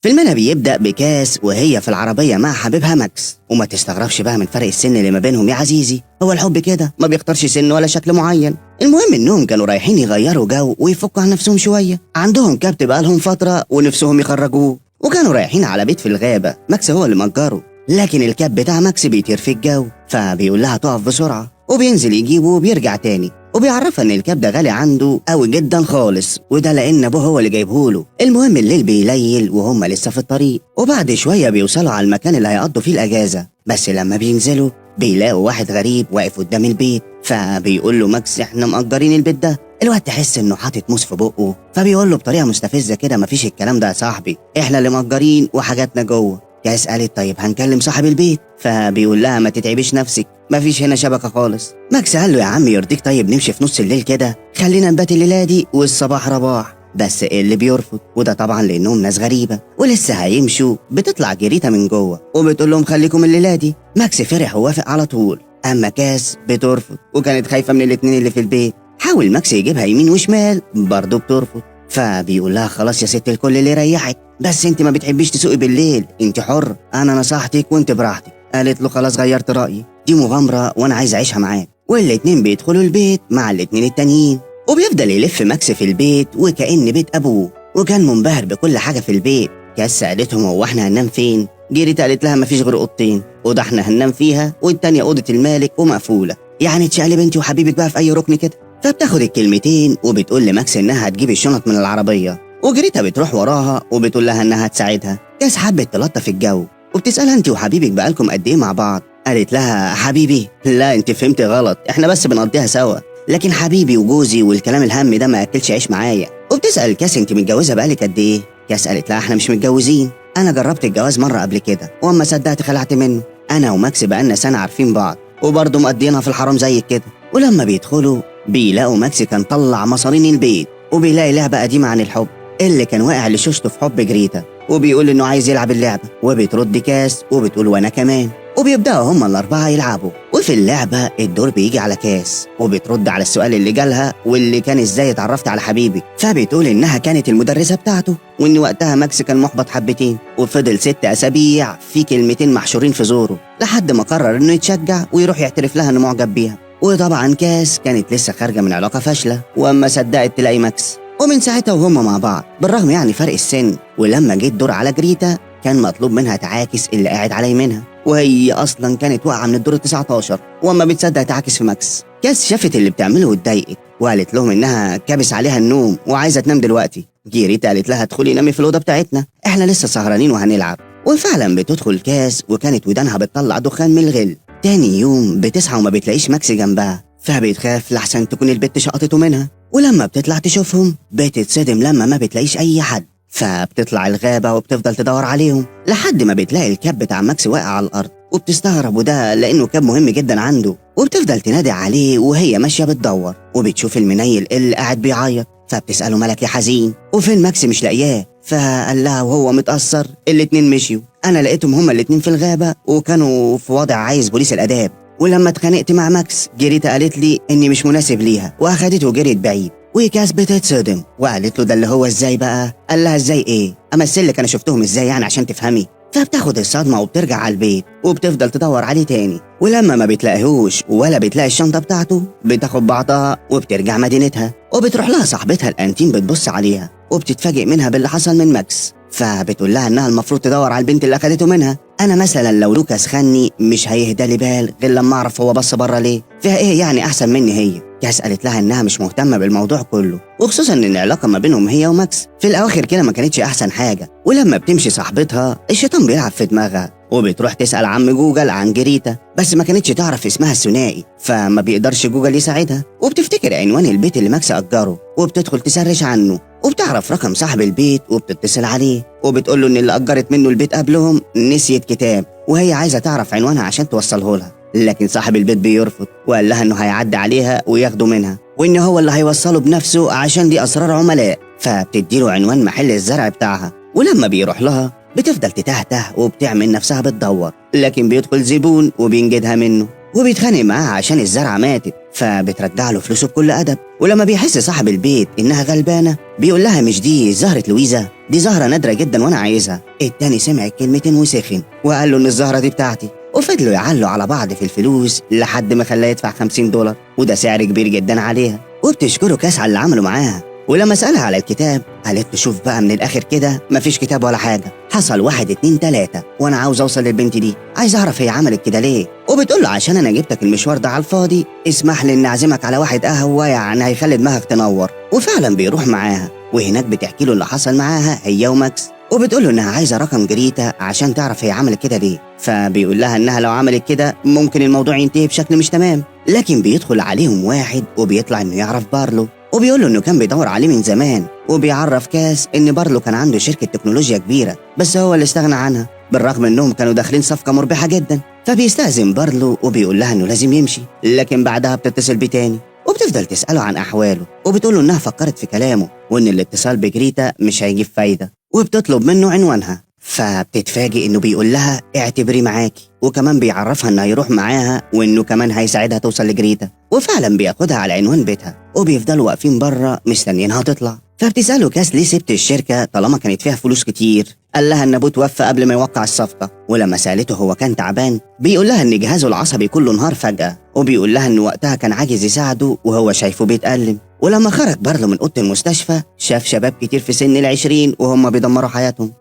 فيلمنا بيبدأ بكاس وهي في العربية مع حبيبها ماكس، وما تستغربش بقى من فرق السن اللي ما بينهم يا عزيزي، هو الحب كده ما بيختارش سن ولا شكل معين. المهم انهم كانوا رايحين يغيروا جو ويفكوا عن نفسهم شوية، عندهم كبت بقالهم فترة ونفسهم يخرجوه، وكانوا رايحين على بيت في الغابة ماكس هو اللي مأجره، لكن الكاب بتاع ماكس بيطير في الجو، فبيقول لها تقف بسرعة، وبينزل يجيبه وبيرجع تاني، وبيعرفها ان الكاب ده غالي عنده قوي جدا خالص، وده لان ابوه هو اللي جايبهوله. المهم الليل بيليل وهم لسه في الطريق، وبعد شوية بيوصلوا على المكان اللي هيقضوا فيه الاجازة، بس لما بينزلوا بيلاقوا واحد غريب واقف قدام البيت، فبيقول له ماكس احنا مأجرين البيت ده. الواد تحس انه حاطط موس في بقه، فبيقول له بطريقة مستفزة كده مفيش الكلام ده يا صاحبي، احنا اللي مأجرين وحاجاتنا جوه. كاس قالت طيب هنكلم صاحب البيت، فبيقول لها ما تتعبيش نفسك مفيش هنا شبكة خالص. ماكس قال له يا عم يرضيك طيب نمشي في نص الليل كده، خلينا نبات الليلة دي والصباح رباح، بس اللي بيرفض، وده طبعا لانهم ناس غريبة ولسه هيمشوا. بتطلع جريتا من جوه وبتقول لهم خليكم الليلة دي. ماكس فرح ووافق على طول، اما كاس بترفض وكانت خايفة من الاتنين اللي في البيت. حاول ماكس يجيبها يمين وشمال برضه بترفض، فبيقول لها خلاص يا ست الكل اللي يريحك، بس انت ما بتحبيش تسوقي بالليل، انت حر، انا نصحتك وانت براحتك. قالت له خلاص غيرت رايي، دي مغامرة وانا عايز اعيشها معاك. والاتنين بيدخلوا البيت مع الاتنين التانيين، وبيفضل يلف ماكس في البيت وكأن بيت ابوه، وكان منبهر بكل حاجة في البيت. كاس سالتهم هو احنا هننام فين؟ جريتا قالت لها مفيش غير اوضتين، اوضة احنا هننام فيها والتانية اوضة المالك ومقفوله، يعني تشقلب انت وحبيبك بقى في اي ركن كده. فبتاخد الكلمتين وبتقول لماكس انها هتجيب الشنط من العربية، وجريتا بتروح وراها وبتقول لها انها هتساعدها. كاس حبت تلطف الجو وبتسالها انت وحبيبك بقالكم قد ايه مع بعض؟ قالت لها حبيبي لا انت فهمت غلط، احنا بس بنقضيها سوا، لكن حبيبي وجوزي والكلام الهم ده ما اكلش عيش معايا. وبتسال كاس انت متجوزة بقالك قد ايه؟ كاس قالت لها احنا مش متجوزين، انا جربت الجواز مرة قبل كده واما صدقت خلعت منه، انا وماكس بقالنا سنة عارفين بعض وبرضه مقضيينها في الحرام زي كده. ولما بيدخلوا بيلاقوا ماكس كان طلع مصارين البيت، وبيلاقي لعبه قديمة عن الحب اللي كان واقع لشوشته في حب جريتا، وبيقول انه عايز يلعب اللعبة، وبترد كاس وبتقول وانا كمان، وبيبداوا هما الاربعة يلعبوا. وفي اللعبة الدور بيجي على كاس، وبترد على السؤال اللي جالها واللي كان ازاي اتعرفت على حبيبي، فبتقول انها كانت المدرسة بتاعته، وان وقتها ماكس كان محبط حبتين، وفضل 6 اسابيع في كلمتين محشورين في زوره لحد ما قرر انه يتشجع ويروح يعترف لها انه معجب بيها. وطبعا كاس كانت لسه خارجه من علاقة فاشلة، واما صدقت تلاقي ماكس، ومن ساعتها وهم مع بعض بالرغم يعني فرق السن. ولما جه الدور على جريتا كان مطلوب منها تعاكس اللي قاعد على يمينها، وهي اصلا كانت واقعه من الدور 19 واما بتصدق تعاكس في ماكس. كاس شافت اللي بتعمله واتضايقت وقالت لهم انها كابس عليها النوم وعايزه تنام دلوقتي. جريتا قالت لها ادخلي نامي في الاوضة بتاعتنا، احنا لسه سهرانين وهنلعب. وفعلا بتدخل كاس وكانت ودانها بتطلع دخان من الغل. تاني يوم بتصحى وما بتلاقيش ماكس جنبها، فبتخاف لحسن تكون البت شقطته منها. ولما بتطلع تشوفهم بتتصدم لما ما بتلاقيش اي حد، فبتطلع الغابة وبتفضل تدور عليهم لحد ما بتلاقي الكاب بتاع ماكس واقع على الأرض، وبتستغرب وده لأنه كاب مهم جدا عنده، وبتفضل تنادي عليه وهي ماشية بتدور، وبتشوف المنيل اللي قاعد بيعيط، فبتسأله مالك يا حزين وفين ماكس مش لاقياه؟ فقال لها وهو متأثر الاتنين مشيوا، أنا لقيتهم هما الاتنين في الغابة وكانوا في وضع عايز بوليس الآداب، ولما اتخانقت مع ماكس جريتا قالت لي إني مش مناسب ليها وأخدته وجريت بعيد. وكاس بتتصدم وقالت له ده اللي هو ازاي بقى؟ قال لها ازاي ايه؟ امثل لك انا شفتهم ازاي يعني عشان تفهمي. فبتاخد الصدمة وبترجع على البيت وبتفضل تدور عليه تاني، ولما ما بتلاقيهوش ولا بتلاقي الشنطة بتاعته بتاخد بعضها وبترجع مدينتها، وبتروح لها صاحبتها الانتيم بتبص عليها وبتتفاجئ منها باللي حصل من ماكس، فبتقول لها انها المفروض تدور على البنت اللي اخدته منها. انا مثلا لو لوكاس خني مش هيهدى لي بال غير لما اعرف هو بص بره ليه، فيها ايه يعني احسن مني هي؟ كاس قالت لها انها مش مهتمة بالموضوع كله، وخصوصا ان العلاقة ما بينهم هي وماكس في الاواخر كده ما كانتش احسن حاجة. ولما بتمشي صاحبتها الشيطان بيلعب في دماغها، وبتروح تسال عم جوجل عن جريتا، بس ما كانتش تعرف اسمها الثنائي فما بيقدرش جوجل يساعدها، وبتفتكر عنوان البيت اللي ماكس اجره وبتدخل تسرش عنه، وبتعرف رقم صاحب البيت وبتتصل عليه وبتقول له ان اللي اجرت منه البيت قبلهم نسيت كتاب وهي عايزه تعرف عنوانها عشان توصله لها، لكن صاحب البيت بيرفض وقال لها انه هيعدي عليها وياخده منها وان هو اللي هيوصله بنفسه عشان دي اسرار عملاء. فبتديله عنوان محل الزرع بتاعها، ولما بيروح لها بتفضل تتهته وبتعمل نفسها بتدور، لكن بيدخل زبون وبينجدها منه. وبيتخانق معاها عشان الزرعة ماتت، فبترجع له فلوسه بكل أدب. ولما بيحس صاحب البيت إنها غلبانة بيقول لها مش دي زهرة لويزا، دي زهرة نادرة جدا وأنا عايزها. التاني سمع الكلمتين وسخن وقال له إن الزهرة دي بتاعتي، وفضلوا يعلوا على بعض في الفلوس لحد ما خلاه يدفع $50، وده سعر كبير جدا عليها. وبتشكره كاس على اللي عمله معاها. ولما سألها على الكتاب قالت له شوف بقى من الآخر كده مفيش كتاب ولا حاجة، حصل 1 2 3 وأنا عاوز أوصل للبنت دي، عايز أعرف هي عملت كده ليه. وبتقول له عشان أنا جبتك المشوار ده على الفاضي اسمح لي إن أعزمك على واحد قهوة يعني هيخلي دماغك تنور. وفعلا بيروح معاها، وهناك بتحكي له اللي حصل معاها هي وماكس، وبتقول له إنها عايزة رقم جريتا عشان تعرف هي عملت كده ليه. فبيقول لها إنها لو عملت كده ممكن الموضوع ينتهي بشكل مش تمام. لكن بيدخل عليهم واحد وبيطلع إنه يعرف بارلو، وبيقول له إنه كان بيدور عليه من زمان، وبيعرف كاس إن بارلو كان عنده شركة تكنولوجيا كبيرة بس هو اللي استغنى عنها بالرغم إنهم كانوا داخلين صفقة مربحة جدا. فبيستأذن بارلو وبيقول لها إنه لازم يمشي، لكن بعدها بتتصل بيه تاني وبتفضل تسأله عن أحواله، وبتقول له إنها فكرت في كلامه وإن الاتصال بجريتا مش هيجيب فايدة، وبتطلب منه عنوانها. فبتتفاجئ إنه بيقول لها اعتبري معاكي، وكمان بيعرفها إنه هيروح معاها وإنه كمان هيساعدها توصل لجريتا. وفعلا بياخدها على عنوان بيتها وبيفضلوا واقفين بره مستنيينها تطلع. فبتسأله كاس ليه سبت الشركة طالما كانت فيها فلوس كتير؟ قال لها إن أبوه توفى قبل ما يوقع الصفقة. ولما سألته هو كان تعبان بيقول لها إن جهازه العصبي كله انهار فجأة، وبيقول لها إن وقتها كان عاجز يساعده وهو شايفه بيتألم. ولما خرج بارلو من أوضة المستشفى شاف شباب كتير في سن 20 وهم بيدمروا حياتهم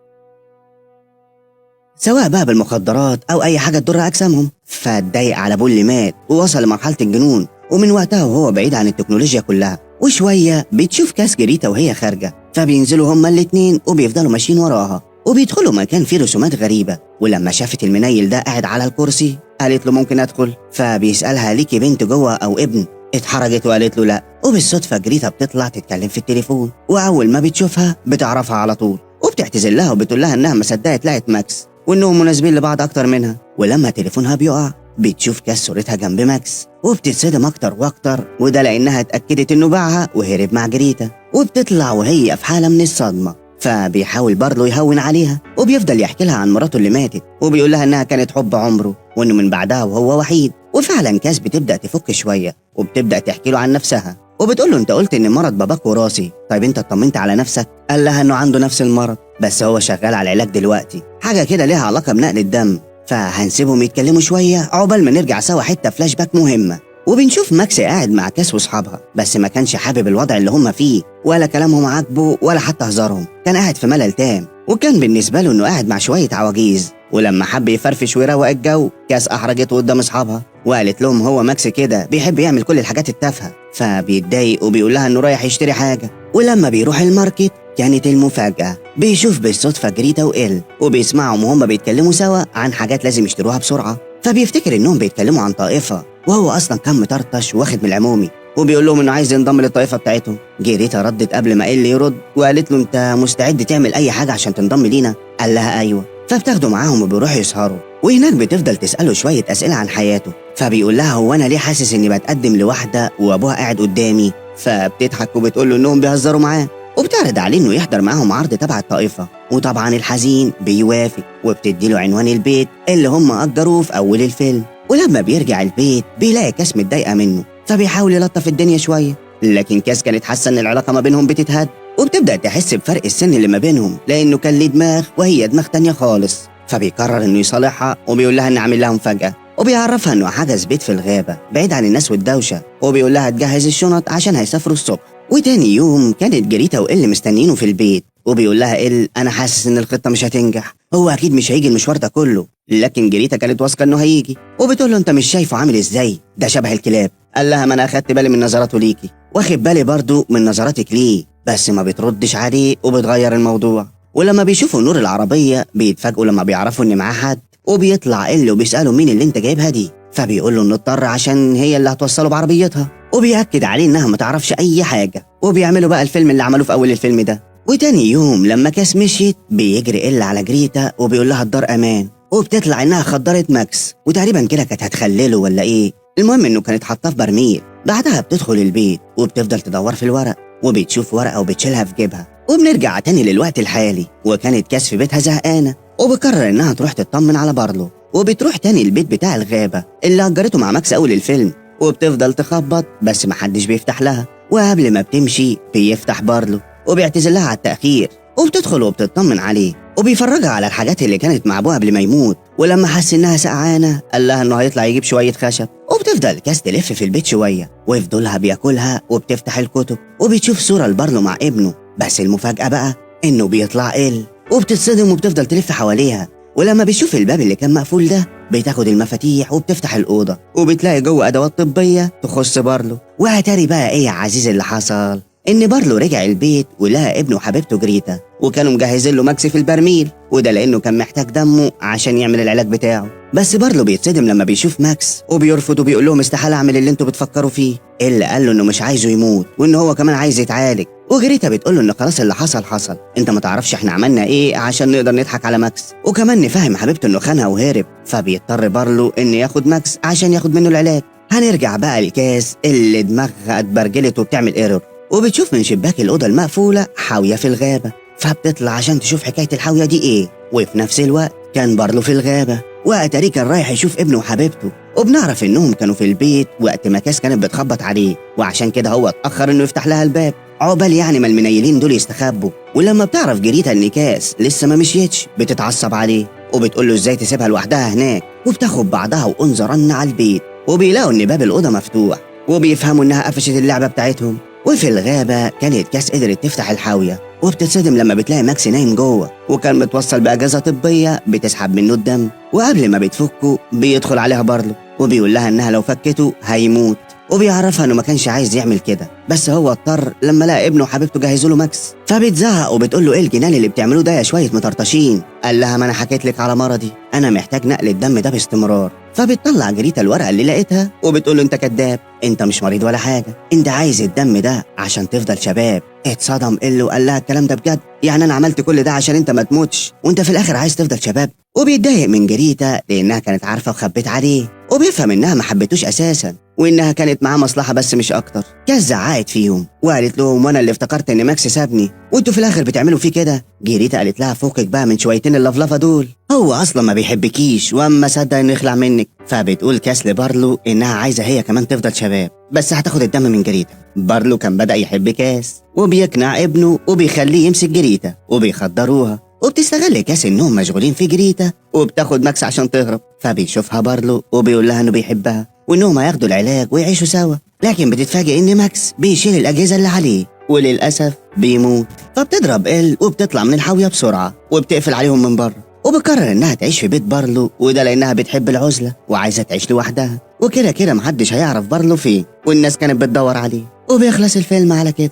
سواء بقى بالمخدرات أو أي حاجة تضر أجسامهم. فاتضايق على أبوه اللي مات ووصل لمرحلة الجنون، ومن وقتها وهو بعيد عن التكنولوجيا كلها. وشوية بتشوف كاس جريتا وهي خارجة، فبينزلوا هما الاتنين وبيفضلوا ماشيين وراها، وبيدخلوا مكان فيه رسومات غريبة. ولما شافت المنيل ده قاعد على الكرسي قالت له ممكن أدخل؟ فبيسألها ليكي بنت جوه أو ابن؟ اتحرجت وقالت له لا. وبالصدفة جريتا بتطلع تتكلم في التليفون، وأول ما بتشوفها بتعرفها على طول، وبتعتذر لها وبتقول لها إنها ما صدقت لقت ماكس وإنهم مناسبين لبعض أكتر منها. ولما تليفونها بيقع بتشوف كاس صورتها جنب ماكس وبتتصدم أكتر وأكتر، وده لأنها اتأكدت إنه باعها وهرب مع جريتا. وبتطلع وهي في حالة من الصدمة. فبيحاول بارلو يهون عليها وبيفضل يحكي لها عن مراته اللي ماتت، وبيقول لها إنها كانت حب عمره وإنه من بعدها وهو وحيد. وفعلا كاس بتبدأ تفك شوية وبتبدأ تحكي له عن نفسها، وبتقول له أنت قلت إن مرض باباك وراثي، طيب أنت اطمنت على نفسك؟ قال لها إنه عنده نفس المرض بس هو شغال على العلاج دلوقتي، حاجة كده ليها علاقة بنقل الدم. فهنسيبهم يتكلموا شوية عقبال ما نرجع سوا حتة فلاش باك مهمة. وبنشوف ماكس قاعد مع كاس واصحابها، بس ما كانش حابب الوضع اللي هم فيه، ولا كلامهم عاجبه ولا حتى هزارهم، كان قاعد في ملل تام، وكان بالنسبة له انه قاعد مع شوية عواجيز. ولما حب يفرفش ويروق الجو كاس احرجته قدام اصحابها وقالت لهم هو ماكس كده بيحب يعمل كل الحاجات التافهة. فبيتضايق وبيقول لها انه رايح يشتري حاجة. ولما بيروح ال market كانت المفاجأة، بيشوف بالصدفة جريتا وإل وبيسمعهم وهم بيتكلموا سوا عن حاجات لازم يشتروها بسرعة. فبيفتكر انهم بيتكلموا عن طائفة، وهو اصلا كان مطرطش واخد من العمومي، وبيقول لهم انه عايز ينضم للطائفة بتاعتهم. جريتا ردت قبل ما إل يرد وقالت له انت مستعد تعمل اي حاجة عشان تنضم لينا؟ قال لها ايوه. فبتاخده معاهم وبيروحوا يسهروا، وهناك بتفضل تسأله شوية أسئلة عن حياته. فبيقول لها هو أنا ليه حاسس إني بتقدم لواحدة وأبوها قاعد قدامي؟ فبتضحك وبتقول له إنهم بيهزروا معاه، وبتعرض عليه إنه يحضر معاهم عرض تبع الطائفة، وطبعا الحزين بيوافق، وبتدي له عنوان البيت اللي هم أجروه في أول الفيلم. ولما بيرجع البيت بيلاقي كاس متضايقة منه، فبيحاول يلطف الدنيا شوية، لكن كاس كانت حاسة إن العلاقة ما بينهم بتتهد، وبتبدأ تحس بفرق السن اللي ما بينهم، لأنه كان ليه دماغ وهي دماغ تانية خالص. فبيقرر إنه يصالحها وبيقول لها إن عامل لها مفاجأة، وبيعرفها إنه حجز بيت في الغابة بعيد عن الناس والدوشة، وبيقول لها تجهز الشنط عشان هيسافروا الصبح. وتاني يوم كانت جريتا وإل مستنيينه في البيت، وبيقول لها إل أنا حاسس إن الخطة مش هتنجح، هو أكيد مش هيجي المشوار ده كله. لكن جريتا كانت واثقة إنه هيجي، وبتقول له أنت مش شايفه عامل إزاي؟ ده شبه الكلاب. قال لها ما أنا أخدت بالي من نظراته ليكي، واخد بالي برضه من نظراتك ليه، بس ما بتردش عليه وبتغير الموضوع. ولما بيشوفوا نور العربية بيتفاجئوا لما بيعرفوا إن معاه حد، وبيطلع إل وبيسأله مين اللي أنت جايبها دي؟ فبيقول له إنه اضطر عشان هي اللي هتوصله بعربيتها، وبيأكد عليه إنها ما تعرفش أي حاجة، وبيعملوا بقى الفيلم اللي عملوه في أول الفيلم ده. وتاني يوم لما كاس مشيت بيجري إل على جريتا وبيقول لها الدار أمان، وبتطلع إنها خدرت ماكس، وتقريبا كده كانت هتخلله ولا إيه، المهم إنه كانت حاطاه في برميل. بعدها بتدخل البيت وبتفضل تدور في الورق، وبتشوف ورقة وبتشيلها في جيبها. وبنرجع تاني للوقت الحالي، وكانت كاس في بيتها زهقانة، وبقرر إنها تروح تطمن على بارلو. وبتروح تاني البيت بتاع الغابة اللي أجرته مع ماكس أول الفيلم، وبتفضل تخبط بس محدش بيفتح لها. وقبل ما بتمشي بيفتح بارلو وبيعتذر لها على التأخير، وبتدخل وبتطمن عليه وبيفرجها على الحاجات اللي كانت مع ابوها قبل ما يموت. ولما حس انها سقعانه قال لها انه هيطلع يجيب شوية خشب. وبتفضل كاس تلف في البيت شوية وفضولها بياكلها، وبتفتح الكتب وبتشوف صوره لبارلو مع ابنه. بس المفاجاة بقى انه بيطلع ال، وبتتصدم وبتفضل تلف حواليها. ولما بتشوف الباب اللي كان مقفول ده بتاخد المفاتيح وبتفتح الاوضة وبتلاقي جوه ادوات طبية تخص بارلو. واتاري بقى ايه يا عزيزي اللي حصل؟ ان بارلو رجع البيت ولقى ابنه وحبيبته جريتا، وكانوا مجهزين له ماكس في البرميل، وده لانه كان محتاج دمه عشان يعمل العلاج بتاعه. بس بارلو بيتصدم لما بيشوف ماكس وبيرفض وبيقول لهم استحالة اعمل اللي انتوا بتفكروا فيه. اللي قال له انه مش عايزه يموت وان هو كمان عايز يتعالج. وجريتا بتقول له ان خلاص اللي حصل حصل، انت ما تعرفش احنا عملنا ايه عشان نقدر نضحك على ماكس، وكمان نفهم حبيبته انه خانها وهرب. فبيضطر بارلو ان ياخد ماكس عشان ياخد منه العلاج. هنرجع بقى لكاس اللي دماغها اتبرجلت وبتعمل error، وبتشوف من شباك الأوضة المقفولة حاوية في الغابة، فبتطلع عشان تشوف حكاية الحاوية دي إيه. وفي نفس الوقت كان بارلو في الغابة، وأتاري كان رايح يشوف ابنه وحبيبته. وبنعرف إنهم كانوا في البيت وقت ما كاس كانت بتخبط عليه، وعشان كده هو اتأخر إنه يفتح لها الباب عقبال يعني ما المنيلين دول يستخبوا. ولما بتعرف جريتا إن كاس لسه ما مشيتش بتتعصب عليه وبتقول له إزاي تسيبها لوحدها هناك، وبتاخد بعضها وأنظرن على البيت، وبيلاقوا إن باب الأوضة مفتوح وبيفهموا إنها قفشت اللعبة بتاعتهم. وفي الغابة كانت كاس قدرت تفتح الحاوية، وبتتصدم لما بتلاقي ماكس نايم جوه، وكان متوصل بأجهزة طبية بتسحب منه الدم. وقبل ما بتفكه بيدخل عليها بارلو وبيقول لها إنها لو فكته هيموت، وبيعرفها إنه ما كانش عايز يعمل كده بس هو اضطر لما لقى ابنه وحبيبته جهزوا له ماكس. فبتزعق وبتقول له ايه الجنان اللي بتعملوه ده يا شوية مطرطشين؟ قال لها ما انا حكيت لك على مرضي، انا محتاج نقل الدم ده باستمرار. فبتطلع جريتا الورقة اللي لقيتها وبتقول له انت كذاب، انت مش مريض ولا حاجة، انت عايز الدم ده عشان تفضل شباب. اتصدم ال وقال لها الكلام ده بجد؟ يعني انا عملت كل ده عشان انت ما تموتش وانت في الاخر عايز تفضل شباب؟ وبيتضايق من جريتا لانها كانت عارفه وخبت عليه، وبيفهم انها ما حبتوش اساسا وانها كانت معاه مصلحة بس مش اكتر. كاس زعقت فيهم وقالت لهم وانا اللي افتكرت ان ماكس سابني وانتوا في الاخر بتعملوا فيه كده. جريتا قالت لها فوقك بقى من شويتين اللفلفه دول، هو اصلا ما بيحبكيش واما صدق انه يخلع منك. فبتقول كاس لبارلو انها عايزه هي كمان تفضل شباب بس هتاخد الدم من جريتا. بارلو كان بدأ يحب كاس وبيقنع ابنه وبيخليه يمسك جريتا وبيخدروها، وبتستغل كاس انهم مشغولين في جريتا وبتاخد ماكس عشان تهرب. فبيشوفها بارلو وبيقول لها انه بيحبها وانهم هياخدوا العلاج ويعيشوا سوا، لكن بتتفاجئ ان ماكس بيشيل الاجهزة اللي عليه وللاسف بيموت. فبتضرب ال وبتطلع من الحاويه بسرعة وبتقفل عليهم من بره، وبتقرر انها تعيش في بيت بارلو، وده لانها بتحب العزلة وعايزه تعيش لوحدها، وكده كده محدش هيعرف بارلو فين والناس كانت بتدور عليه. وبيخلص الفيلم على كده.